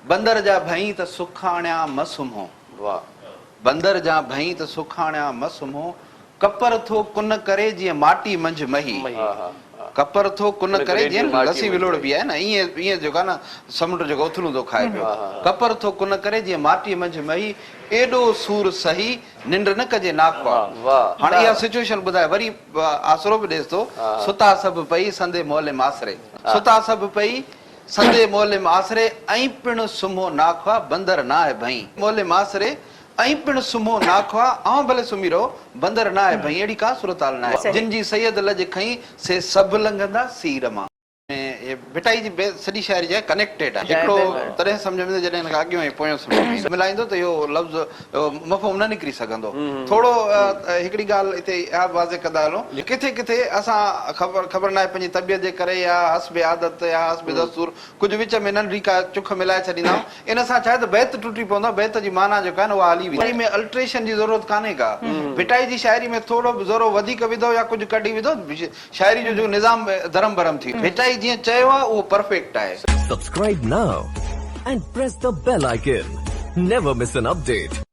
بندر جا ڀئين ته سکاڻيا م سمهو. واھ. بندر جا ڀئين ته سکاڻيا م سمهو، ڪپر ٿو ڪن ڪري جيئن ماٽي منجهه مهي. ڪپر ٿو ڪن ڪري جيئن لسي ولوڙبي آهي نه ائين ائين جيڪو آهي نه سمنڊ جيڪو اٿلون ٿو کائي پيو. ڪپر ٿو ڪن ڪري جيئن ماٽي منجهه مهي، ايڏو سور سهي ننڊ نه ڪجي ناخوا. هاڻي اها سچوئيشن ٻڌائي وري آسرو به ڏيس ٿو، ستا سڀ پئي سندي معلم آسري. ستا سڀ پئي سندي معلم آسري ۽ پڻ سمهو ناخوا بندر ناهه ڀئين. معلم آسري ۽ پڻ سمهو ناخوا اوهان ڀلي سمهي رهو بندر ناهه ڀئين اهڙي ڪا صورتحال ناهي جن جي سيد لڄ کنئي سي سڀ لنگهندا سير مان. ۾ ڀٽائي جي سڄي شاعري جيڪا ڪنيڪٽيڊ آهي هڪڙو تڏهن سمجهه ۾ ايندو جڏهن هن کان اڳيون ۽ پويون سمجهه ۾ ايندو ملائيندو ته اهو لفظ مفهوم نه نڪري سگهندو. ٿورو هڪڙي ڳالهه هتي اها به واضح ڪندا هلون ڪٿي ڪٿي اسان خبر خبر ناهي پنهنجي طبيعت جي ڪري يا حسب عادت يا حسب دستور ڪجهه وچ ۾ ننڍي ڪا چک ملائي ڇڏيندا آهيون ان سان ڇا آهي ته بيت ٽٽي پوندو آهي بيت جي معنيٰ جيڪا آهي نه اها هلي ويندي آهي. ۾ الٽريشن جي ضرورت ڪانهي ڪا ڀٽائي جي شاعري ۾ ٿورو به ذرو وڌيڪ وڌو يا ڪجهه ڪڍي وڌو شاعري جو جيڪو نظام درهم برهم ٿي ويو. ڀٽائي جيئن چيو آهي اهو پرفيڪٽ آهي. Subscribe now and press the bell icon. Never miss an update.